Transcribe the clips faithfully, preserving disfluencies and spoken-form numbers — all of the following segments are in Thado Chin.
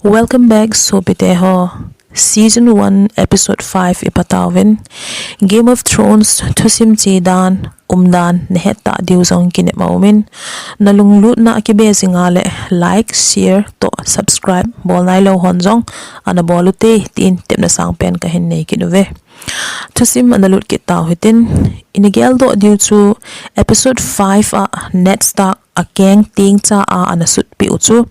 Welcome back, sopite ho. Season one, episode five ipa tauvin. Game of Thrones thusim chedan, umdan nahet ta diu jong kinep aumin. Nalunglutna akibe jinga le like, share toh subscribe bol nailou hon jong ana bol ute tin tepna sangpen kahin nei kit uve. Thusim ana lut kit tau hitin, ina geldoh diu chu episode five a Ned Stark akeng tengcha a ana sutpeh u chu,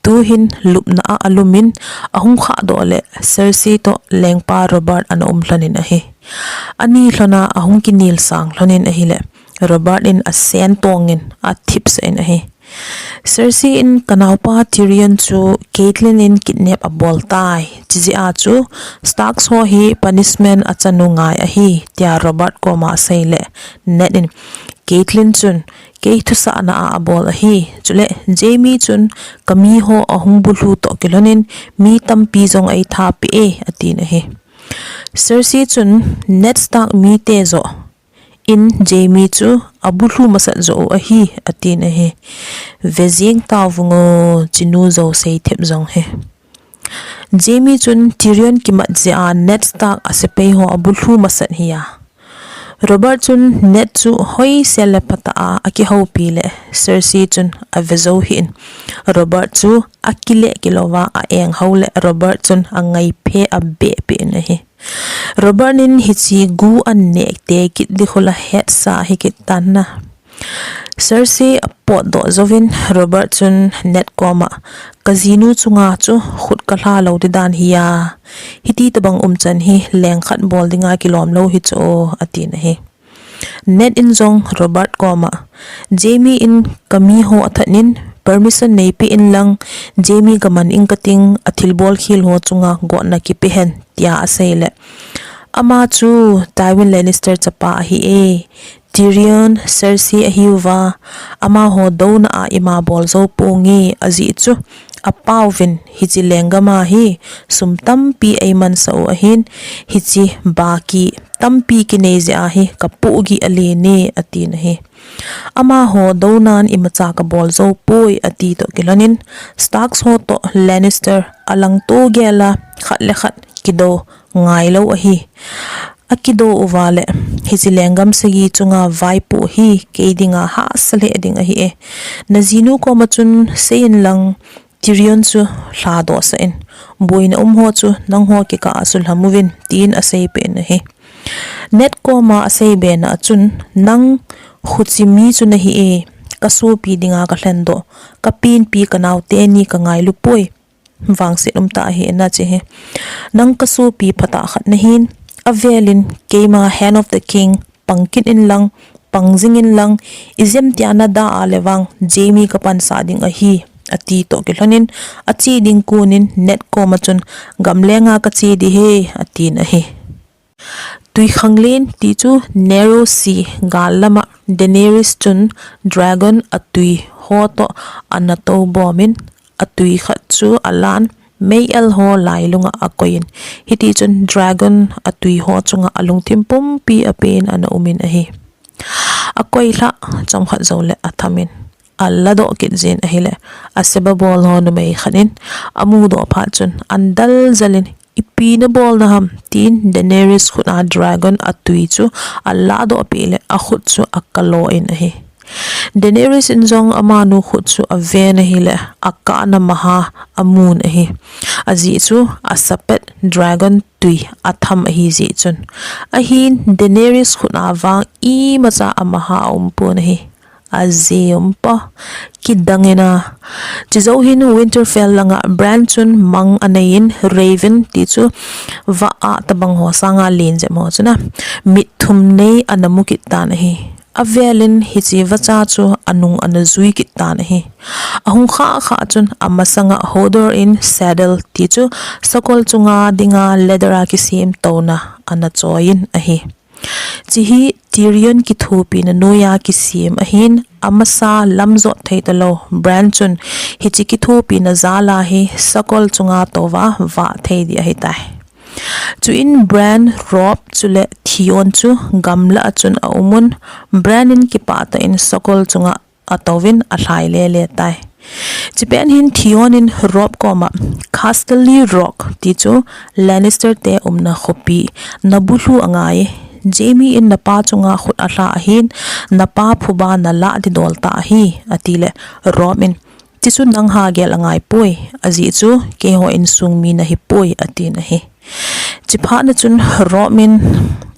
tuhin lupna a alumin ahung khahdoh le Cersei toh lengpa Robert ana um lhonin ahi. Ani lhona ahung kinel sang lhonin ahile Robert in asen tongin athipsah in ahi. Cersei in kanaopa Tyrion chu Catelyn in kidnap abol tai, chijeh a chu Starks ho hi punishment achan u ngai ahi, tia Robert koma asei le Ned in Catelyn chun kei thusahna a abol ahi, chule Jaime chun kamiho ahung bulhu toh kilhonin mi tampi jong eitha peh e, atin ahi. Cersei chun Ned Stark mite joh in Jaime chu abulhu masat joh u ahi, atin ahi. Vejeng tauvin o, chinu jou seithep jong hi. Jaime chun Tyrion kimat jeh a Ned Stark asepai ho abulhu masat hi a. Robert chun Ned chu hoisel le phatah a akihoupi le Cersei chun ave jou hih in Robert chu akile kilouva a-enghou le Robert chun angaiphe abehpeh in ahi. Robert in hiche gu aneh tei kit ding khu la hetsa hi kit tan a. Cersei apotdoh jouvin Robert chun Ned koma, kajinu chunga chu khut kalha lou ding dan hi a, hiti tobang umchan hi lengkhat bol dinga kilom lou hi chu, atin ahi. Ned in jong Robert koma, Jaime in kamiho athat in permission neipeh inlang, Jaime kaman ing kating, athilbol khel ho chunga gotna kipeh hen, tia asei le, ama chu Tywin Lannister chapa ahi e, Tyrion, Cersei ahiuva, amaho douna a ima bol jou ponge, ajeh chu apauvin hiche lenggam a hi sum tampi eimansah u ahin, hiche baki tampi kinei jeh a hi kapohgih alen e, atin ahi. Amaho dounan imacha kabol jou poi, ati toh kilhonin Starks ho toh Lannister alangto gel a khat le khat kidou ngailou ahi. Akidou uva le, hiche lenggam sagi chunga vaipoh hi kei dinga hahsa lheh ding ahi e. Najinu koma chun seiyin lang, Tyrion chu lhadohsah in, boina um ho chu nangho kikah a sulham uvin, tin aseipeh in ahi. Ned koma aseibe na a chun, nang khuche mi chu nahi e, kasopi dinga kalhendoh, kapenpi kanaote ni kangailu poi, vangset umtah ahi nache hi. Nang kasopi phatah khat nahin, avelin keima Hand of the King pang kit inlang, pang jing inlang, ijemtia nada a le vang Jaime kapansah ding ahi, ati toh kilhonin, ache ding konin Ned koma chun, gamlenga kache ding ahi, atin ahi. Twikhanglen ti chu Narrow Sea gal lama Daenerys chun dragon atwi ho toh ana toubomin, atwi khat chu alan, mei-el ho lailunga akoiyin, hitichun dragon atwi ho chunga alungthim pumpi apen ana umin ahi. Akoilhah chomkhat joule athamin, aladoh kit jin ahile, aseba bol ho numei khat in amudoh phat chun, andal jalin, ipi nabol naham, tin Daenerys khut a dragon atwi chu aladoh peh le akhut chu akalo in ahi. Daenerys in jong amanu khut chu aven ahile, akahna maha amun ahi. Ajeh chu asapet dragon twi atham ahi jeh chun. Ahin Daenerys khut a vang imacha amaha aumpon ahi. Aji umpo, kidang in a. Chujou hin Winterfell langa Bran chun mang aneiyin Raven ti chu vah a tobang ho sanga len jep ho chun a, mit thum nei ana mu kit tan ahi. Avelin hiche vacha chu anung ana jui kit tan ahi. Ahung khah khah chun amasanga Hodor in saddle ti chu sakol chunga dinga leather a kisem touna ana choiyin ahi. Chehi Tyrion kithopina noiya kisem ahin, amasa lamjot thei talou Bran chun hiche kithopina jal a hi sakol chunga touva vah thei ding ahitai. Chuin Bran, Robb chule Theon chu gamlah a chun aumun, Bran in kipah tah in sakol chunga atouvin alhai lele tai. Chipet hin Theon in Robb koma, Casterly Rock ti chu Lannister te umna khopi nabulhu angai. Jaime in napa chunga khut alha ahin, napa phuba nalah didol ta ahi, atile Robb in, Chuchu nang ha gel angai poi, ajeh chu keiho insung mi nahi poi, atin ahi. Chiphat na chun Robb in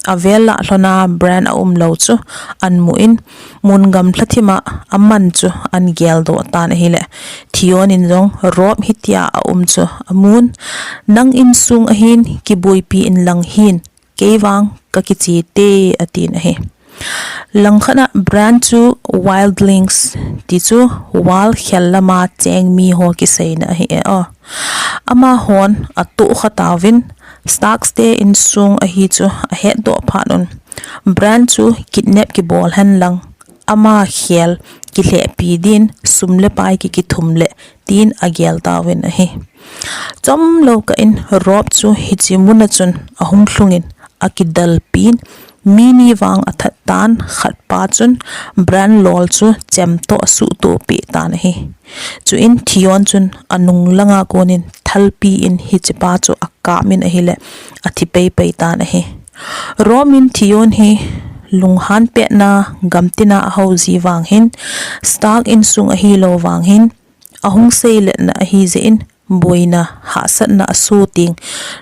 avel lah lhona Bran aum lou chu amu in, mun gamla thima aman chu ageldoh tan ahile, Theon in jong Robb hitia aum chu amun, nang insung ahin kiboipi in lang hin, kei vang kakiche te, atin ahi. Langkhat a Bran chu Wildlings ti chu wall khel lama cheng mi ho kiseina ahi e o. Amahon atoh kha tauvin, Starks te insung ahi chu ahetdoh phat un, Bran chu kidnap kibol hen lang, ama khel kilhehpi din sum le pai kikithum le tin agel tauvin ahi. Chomlou kah in Robb chu hiche muna chun ahung lhungin akidalpin, mi ni vang athat tan, khatpa chun Bran lol chu chemtoh asuhtoh peh tan ahi. Chuin Theon chun anung langa konin thalpi in hichepa chu akap in ahile athi pei pei tan ahi. Robb in Theon hi lunghan petna gamtina ahouji vang hin, Stark insung ahilou vang hin, ahung seiletna ahijeh in, boina hahsatna asoh teng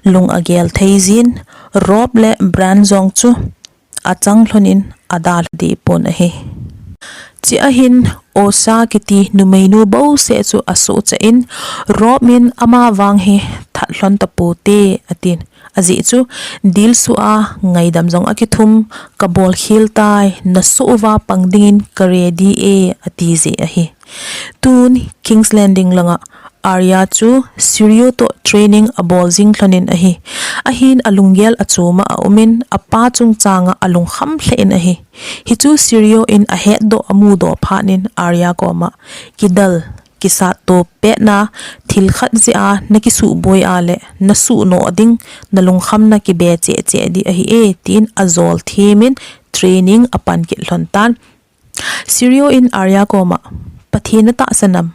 lung agel thei jin, Robb le Bran jong chu achang lhonin adalha deh pon ahi. Chea hin Osha kiti numeinu bouseh chu asohcha in, Robb in ama vang hi that lhon tapote, atin. Ajeh chu, dilsu a ngaidam jong akithum, kabol khel tai, nasoh uva pang dingin ka ready e, ati jeh ahi. Tun King's Landing langa Arya chu Syrio toh training abol jing lhonin ahi. Ahin alunggel achoma aumin, apa chungchanga alungkham lheh in ahi. Hichu Syrio in ahetdoh amudoh phatnin Arya koma, kidal kisatto petna, thil khat jeh a nakisuhboi a le nasuhnoh ding, nalungkhamna kibe cheh cheh ding ahi e, tin ajol themin training apan kit lhon tan. Syrio in Arya koma, Pathen natahsan am,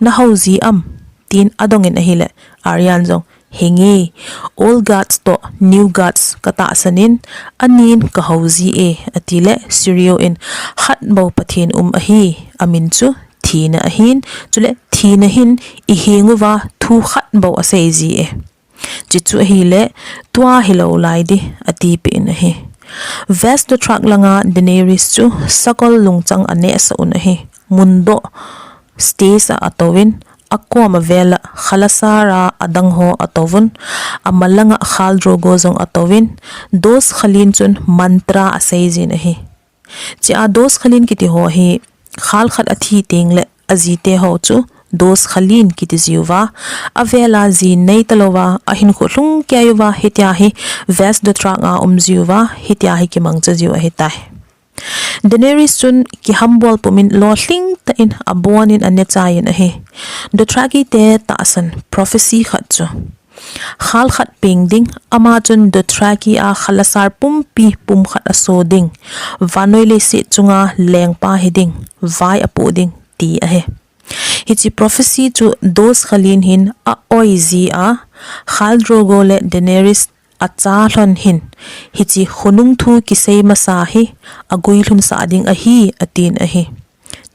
nahouji am, tin adongin ahile, Arya in jong, Henge, old guards toh new guards katahsan in, anin kahouji e, atile, Syrio in, khat bou Pathen um ahi, amin chu thina ahin, chule thina hin iheng uva thu khat bou aseiji e. Chuchu ahile, tua hilou lai ding, atipeh in ahi. Vaes Dothrak langa Daenerys chu sakol lungchang anehsah un ahi. Mundoh stage a atouvin, akoma vela Khalasar a adang ho atouvun, amalanga Khal Drogo jong atouvin, Dos Khalin chun mantra aseijin ahi. Chea Dos Khalin kiti ho hi, khal khat athi tengle ajite ho chu Dos Khalin kiti jiuva, avela ji neitalouva, ahinkho lhung keiuva, hitia hi Vaes Dothrak a um jiuva, hitia hi kimangcha jiu ahitai. Daenerys chun kihambol pumin lolhing tah in abonin anechai in ahi. Dothraki te tahsan prophecy khat chu, khal khat peng ding, ama chun Dothraki a Khalasar pumpi pumkhat aso ding, vannoi leiset chunga lengpa hiding, vai apoh ding, ti ahi. Hiche prophecy chu Dos Khalin hin a-oi jia, Khal Drogo le Daenerys acha lhon hin, hiche khonung thu kisei masa hi aguilhunsah ding ahi, atin ahi.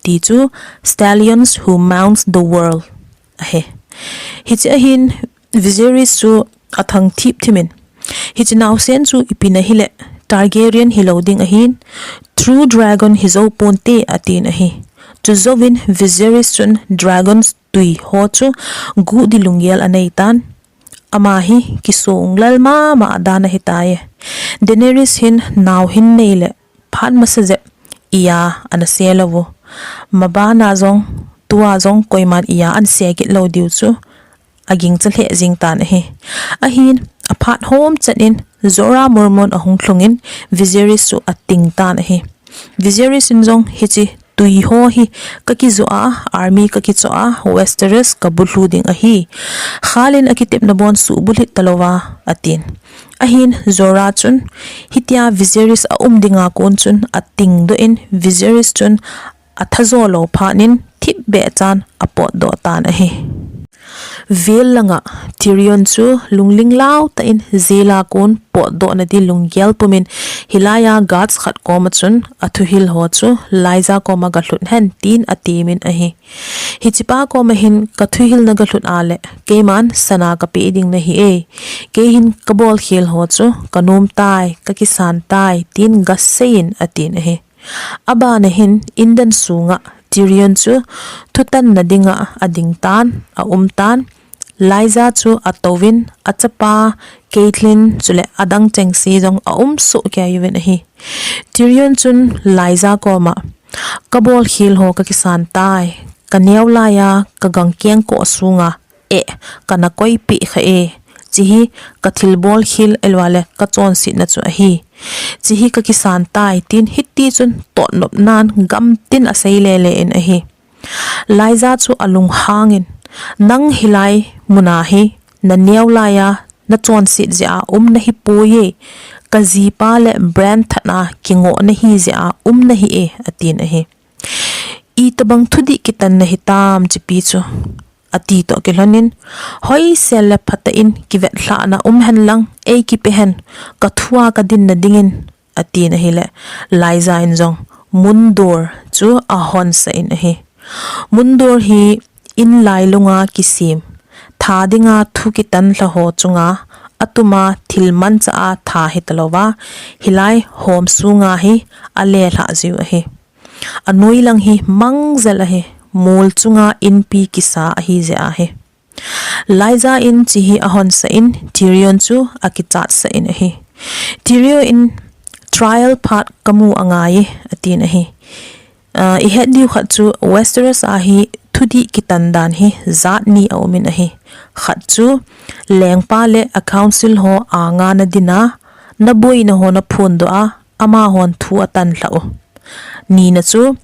Ti chu, Stallions who mounts the world ahi. Hiche ahin Viserys chu athang thip thimin, hiche naosen chu ipi nahile Targaryen hilou ding ahin, true dragon hijou ponte, atin ahi. Chujouvin Viserys chun dragons tui ho chu guh ding lunggel aneitan. Ama hi kisonglel mama dan ahitai. Daenerys hin nao hin neile phat masa jep iya ana se louvu. Mabana jong, tua jong koiman iya ana se kit lou diu chu agingcha lheh jing tan ahi. Ahin, aphat homchan in Jorah Mormont ahung lhungin Viserys chu ating tan ahi. Viserys in jong hiche tui ho hi kakijoh a, army kakichoh a, Westeros kabulhu ding ahi. Khal in akitepna bon suhbulhit talouva, atin. Ahin Jorah chun, hitia Viserys aum dinga kon chun atingdoh in Viserys chun atha jo lou phat in thipbeh chan apotdoh tan ahi. Vel langa Tyrion chu lungling lau tah in jail a kon potdoh na di lunggel pum in, hilai a guards khat koma chun athuhil ho chu Lysa koma galhut hen tin atemin ahi. Hichepa koma hin kathuhil na galhut a le, keiman sana kapeh ding nahi e. Kei hin kabol khel ho chu kanom tai, kakisan tai, tin gasei in atin ahi. Abana hin indan sunga Tyrion chu thutan na dinga ading tan, aum tan. Lysa chu atouvin, achapa Catelyn chule adang chengse jong aum soh kei uvin ahi. Tyrion chun Lysa koma, kabol khel ho kakisan tai, kaneo laiya kagang kengkoh sunga eh, kana koipeh kha e. Chehi kathilbol khel ahilou le kachonsetna chu ahi. Chehi kakisan tai, tin hiti chun totnop nan gamtin asei lele in ahi. Lysa chu alunghangin, nang hilai muna hi naneo laiya nachonset jeh a um nahi poi e. Kajipa le Bran thatna kingoh nahi jeh a um nahi e, atin ahi. Itobang thudih kitan nahitam chepi chu, ati toh kilhonin, hoisel le phatah in kivetlhahna um hen lang, eikipeh hen, kathua kadinna dingin, atin ahile, Lysa in jong mundor chu ahonsah in ahi. Mundor hi in lailunga kisem, tha dinga thu kitan lha ho chunga atuma thil manchah a tha hitalouva, hilai hom sunga hi alelhah jiu ahi. Anoi lang hi mangjel ahi, mol chunga inpi kisa ahi jeh ahi. Lysa in chehi ahonsah in Tyrion chu akichatsah in ahi. Tyrion in, trial phat kamu angai e, atin ahi. Ah, ihet diu khat chu Westeros a hi thudih kitan dan hi jat ni aumin ahi. Khat chu lengpa le a council ho anga nadinga, naboina ho naphondoh a, amahon thu atan lhah u. Nina chu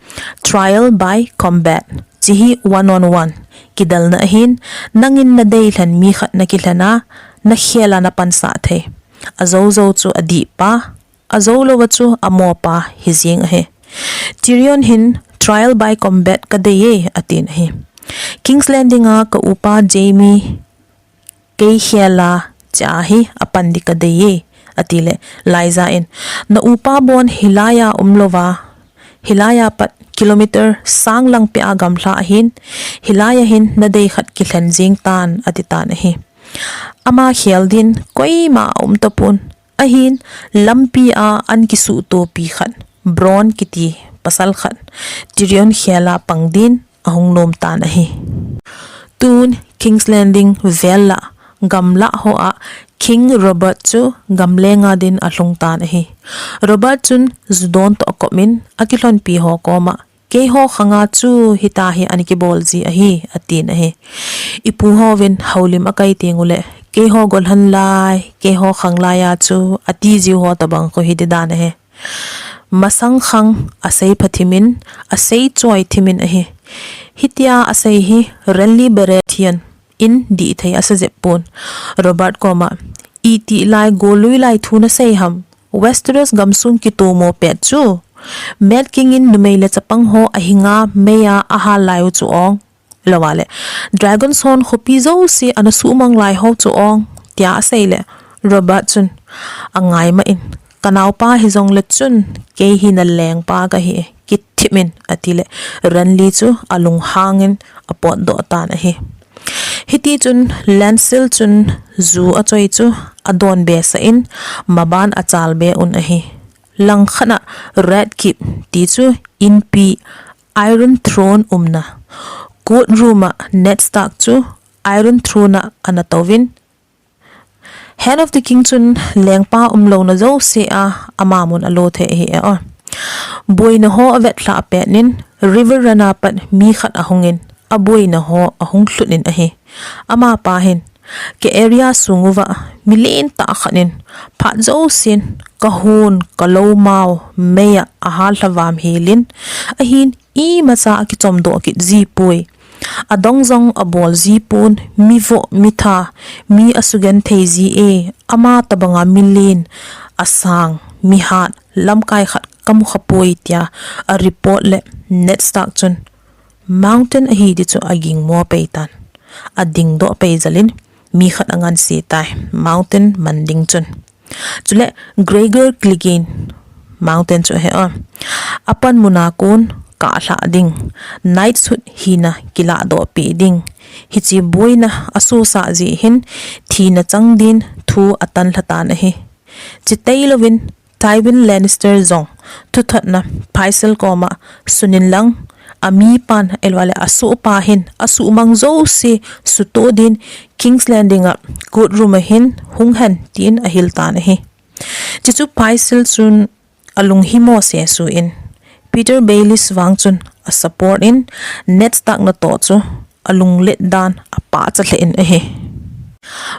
trial by combat, chehi one on one kidalna ahin, nangin nadei lhen mi khat nakilhen a, nakhel a napansah thei. Ajou jou chu adihpa, ajou louva chu amopa hijeng ahi. Tyrion hin trial by combat kadei e, atin ahi. King's Landing a ka upa Jaime kei khel a chea hi apan ding kadei e, atile Lysa in, na upa bon hilaiya umlouva, hilaiya pat kilometer sang lang peh a gamla ahin, hilaiya hin nadei khat kilhen jeng tan, ati tan ahi. Ama khel din koima aum tapon, ahin lampi a an kisuhtopi khat, Bronn kiti pasal khat, Tyrion khel a pang din ahung nom tan ahi. Tun King's Landing vel lah, gamlah hoa King Robert chu gamleng a din alhung tan ahi. Robert chun ju don toh akop in akilhonpi ho koma, keiho khang a chu hitia hi ana kibol ji ahi, atin ahi. Ipu hovin houlim akai teng uleh, keiho golhang lai, keiho khang lai a chu ati jiu ho tobang khu hiti dan ahi. Masang khang asei phathimin, asei choi thimin ahi. Hitia asei hi Renly Baratheon in dih thei asa jep pon. Robert koma, itih lai gollui lai thu nasei ham? Westeros gamsung kitomo pet chu Mad King in numei le chapang ho ahinga meiya ahal lai u chu ong. Lou a le, Dragonstone khopi jouse ana suhmang lai ho chu ong, tia asei le, Robert chun, angaimah in, kanaopa hijongle chun, kei hi nalengpa kahi, kithip in, atile, Renly chu alunghang in apotdoh tan ahi. Hiti chun, Lancel chun ju achoi chu adon be sah in, maban achal be un ahi. Langkhat a Red Keep ti chu inpi Iron Throne umna. Courtroom a Ned Stark chu Iron Throne a ana touvin. Hand of the King chun lengpa umlouna jouse a ama mun alo thei ahi e o. Boina ho avetlhah pet in Riverrun a pat mi khat ahung in aboina ho ahung lhut in ahi. Amapa hin, ka area sung uva milen tah khat in phat jousen kahon, kalou mao meiya ahal lhavam helin, ahin imacha akichomdoh kit ji poi. Adong jong abol ji pon, mi voh, mi tha, mi asugenthei ji e, ama tobanga milen, asang, mihat, lamkai khat kamu khapoi tia a report le Ned Stark chun Mountain ahi ti chu aging mo pei tan. Ading doh pei jalin mi khat angan se tai, Mountain man ding chun. Chule Gregor Clegane, Mountain chu he a. Apan muna kon kahla ding, knighthood hina kiladoh pi ding. Hichi boina asusa ji hin thina chang din thu atan lha tan ahi. Chitei lovin Tywin Lannister jong thuthotna Pycelle koma sunin lang, ami pan elwale asuh pa hin asuh mang jouse suto din King's Landing a court room a hin hung hen tin ahil tan ahi. Chichu Pycelle chun alung himo se su in Peter Baelish vang chun a support in Ned Stark na to chu alung let dan a pa cha le in ahi.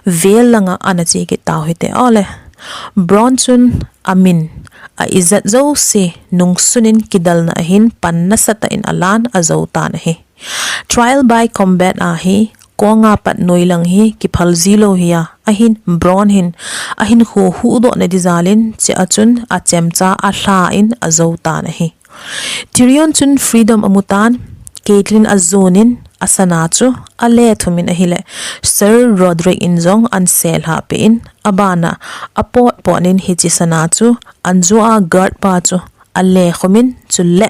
Vel langa ana che kit tau hite ole. Bronn chun amin a izat jouse nungsunin kidalna ahin pan nasatah in alan ajo tan ahi. Trial by combat ahi, konga pat noi lang hi kiphal ji lo hi a, ahin Bronn hin ahin khu hu doh na di jalin che a chun achemcha alha in ajo tan ahi. Tyrion chun freedom amu tan, Catelyn ajonin asana chu ale thumin ahile Ser Rodrik in jong an sel ha pe in abana apot pot in hichi sana chu anjo a guard pa chu ale khomin chule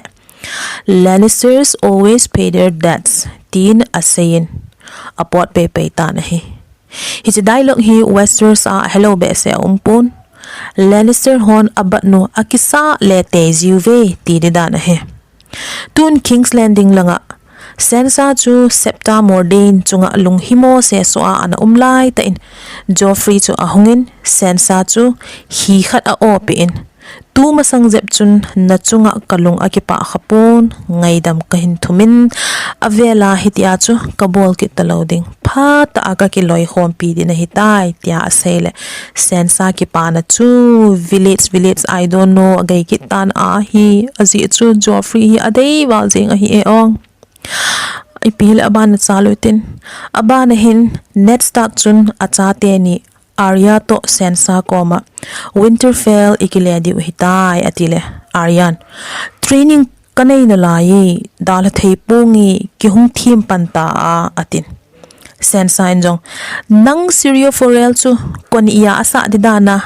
Lannisters always pay their debts tin asein apot pe pe tan ahi. Hichi dialogue hi Westeros a hello be se umpun. Lannister hon abat nu akisa le te jiu ve ti di dan ahi. Tun King's Landing langa Sansa chu Septa Mordane chunga lung himo se so a ana um lai ta in Joffrey chu ahungin Sansa chu hi khat a opi in. Tu masang jep chun na chunga kalung akipa khapon ngaidam kahin thumin avela hitia chu kabol kit talo ding. Phat a kakiloi khompi ding ahi tai tia asei le. Sansa kipana chu village village I don't know agai kit tan ahi. Aji chu Joffrey hi adei val jing ahi e ong. Ipi le abana chalu tin. Abana hin Ned Stark chun achate ni Arya to Sansa koma Winterfell ikile diu hitai atile Aryan training kanei nalai dal thei pongi kihung thim panta a atin. Sansa in jong nang Syrio Forel chu kon iya asa di dana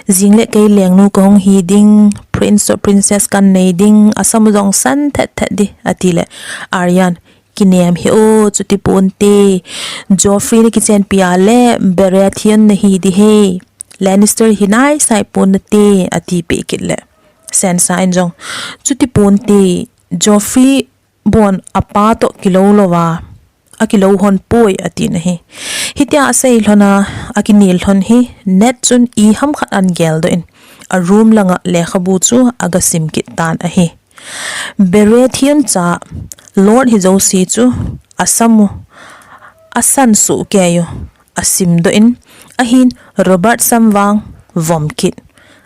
jing le kei lengnu kahung hi ding Prince to Princess kan nei ding asam jong san thet thet di atile Aryan Kinem hi o chuti ponte. Joffrey na kichenpi a le Baratheon na hi di he. Lannister hi nai sai pon nate ati pe kit le. Sansa in jong chuti ponte. Joffrey bon apa to kilo lova. Akilo hon poi ati na hi. Hitia asei lhona akinil lhon hi Ned chun iham khat an gel do in a room langa lekhabu chu agasim kit tan ahi. Baratheon cha Lord hi jouse chu asamu asan su ke yo asim do in ahin Robert sam vang vom kit.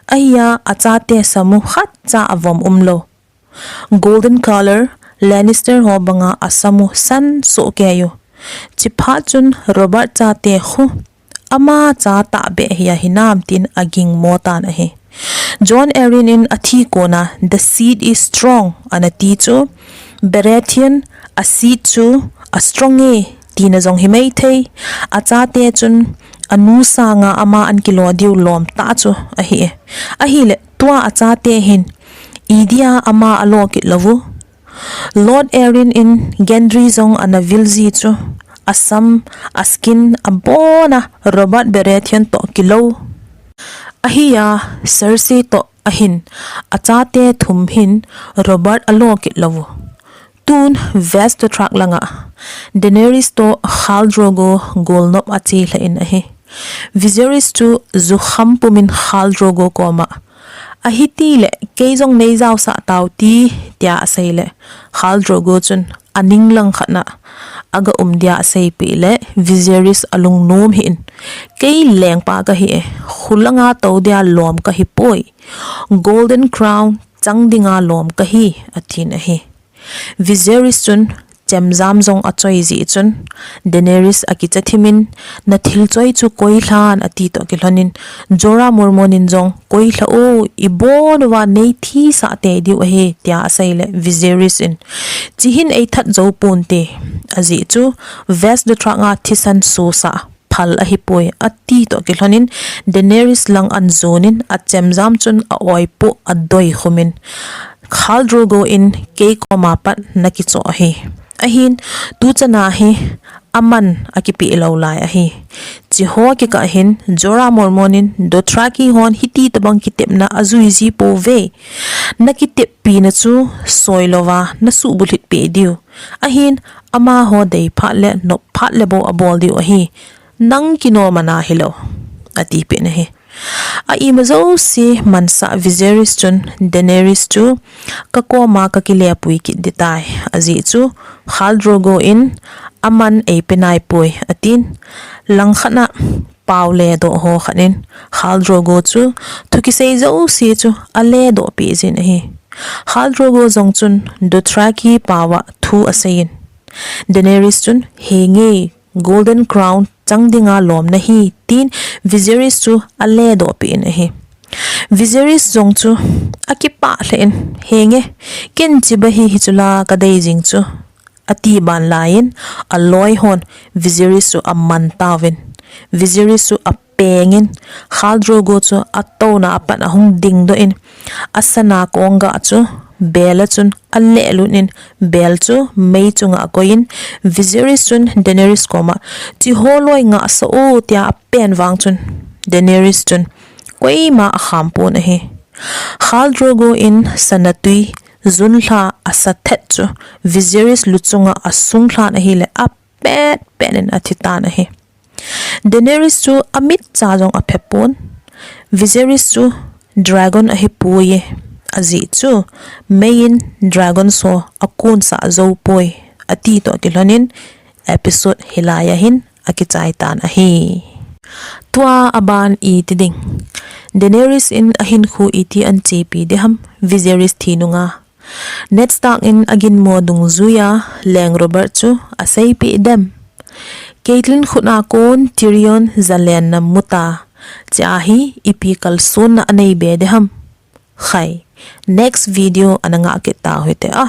Ahia achate samu khat cha avom umlo. Golden color Lannister ho banga asamu san su ke yo. Chipha chun Robert chate khu ama cha ta be hi ahi nam tin aging mo tan ahi. Jon Arryn in athi kona the seed is strong ana ti chu Baratheon a seed chu a strong e tina jong hi mai thei. Achate chun anu sanga ama an kilo diu lom ta chu ahi e. Ahile tua achate hin idia ama alo kit lovu. Lord Arryn in Gendry jong ana vil ji chu asam askin abona Robert Baratheon to kilo. Ahia Cersei to ahin achate thum hin Robert alo kit lovu. Tun West to thak langa Daenerys to Khal Drogo golnop achi hla in ahi. Viserys chu jukham pumin Khal Drogo koma Ahiti le kei jong nei jao sa tau ti tia asei le Khal Drogo chun aning lang khat na aga um dia asei pi le Viserys alung nom hi in kei lengpa kahi e khulanga to dia lom kahi poi Golden Crown chang dinga lom kahi atin ahi. Viserys chun chemjam jong achoi jeh chun, Daenerys akicha thimin, "Na thil choi chu koi lhan," ati toh kilhonin, Jorah Mormont in jong, "Koi lha o, ibon uva nei thisah tei diu ahi," tia asei le Viserys in, "Chihin eithat jou ponte, ajeh chu Vaes Dothrak a thisan sosah phal ahipoi," ati toh kilhonin, Daenerys lang ahin jonin, achemjam chun a-oipoh adoi khumin, "Khal Drogo in kei koma pat nakichoh ahi. Ahin, tuchana hi aman akipeh lou lai ahi. Chiho kikah hin Jorah Mormont in Dothraki hon hiti tobang kitepna ajui ji pouve. Nakiteppina chu soi louva nasuh bulhit peh diu. Ahin, amaho dei phat le nop phat le bou abol diu ahi. Nang kinoh mana hilou," atipeh in ahi. A-ima jouse mansah Viserys chun Daenerys chu, "Kakoma kakilepui kit ding tai. Ajeh chu Khal Drogo in aman eipe naipoi," atin. Langkhat a pao ledoh ho khat in Khal Drogo chu thu kisei jouse chu aledoh peh jin ahi. Khal Drogo jong chun Dothraki paova thu aseiyin, Daenerys chun, "Henge, Golden Crown chang dinga lom nahi," tin Viserys chu aledoh peh in ahi. Viserys jong chu akipah lheh in, "Henge, ken chibai hi hichu la kadei jing chu," ati ban laiyin, aloi hon Viserys chu aman tauvin, Viserys chu apengin, Khal Drogo chu atouna apat ahung dingdoh in, asana kongah chu bel a chun alehlut in, bel chu mei chunga akoiyin, Viserys chun Daenerys koma, "Chiho loi ngahsah o," tia apen vang chun, Daenerys chun koima akham pon ahi. Khal Drogo in sana tui junlha asa thet chu Viserys luchunga asunglhan ahile, apet pet in athi tan ahi. Daenerys chu amitcha jong aphe pon. Viserys chu dragon ahipoi, ajeh chu meiyin dragon ho akonsah jou poi, ati toh kilhonin episode hilai a hin akichai tan ahi. Tua aban iti ding? Daenerys in ahinkho iti ahin chepi ding ham Viserys thi nunga? Ned Stark in aginmo dungjuiya Leng Robert chu aseipeh dem? Catelyn khut a kon Tyrion jalenna muta, chea hi ipi kalsonna anei be ding ham? Khai, next video ana ngah kit tau hite a.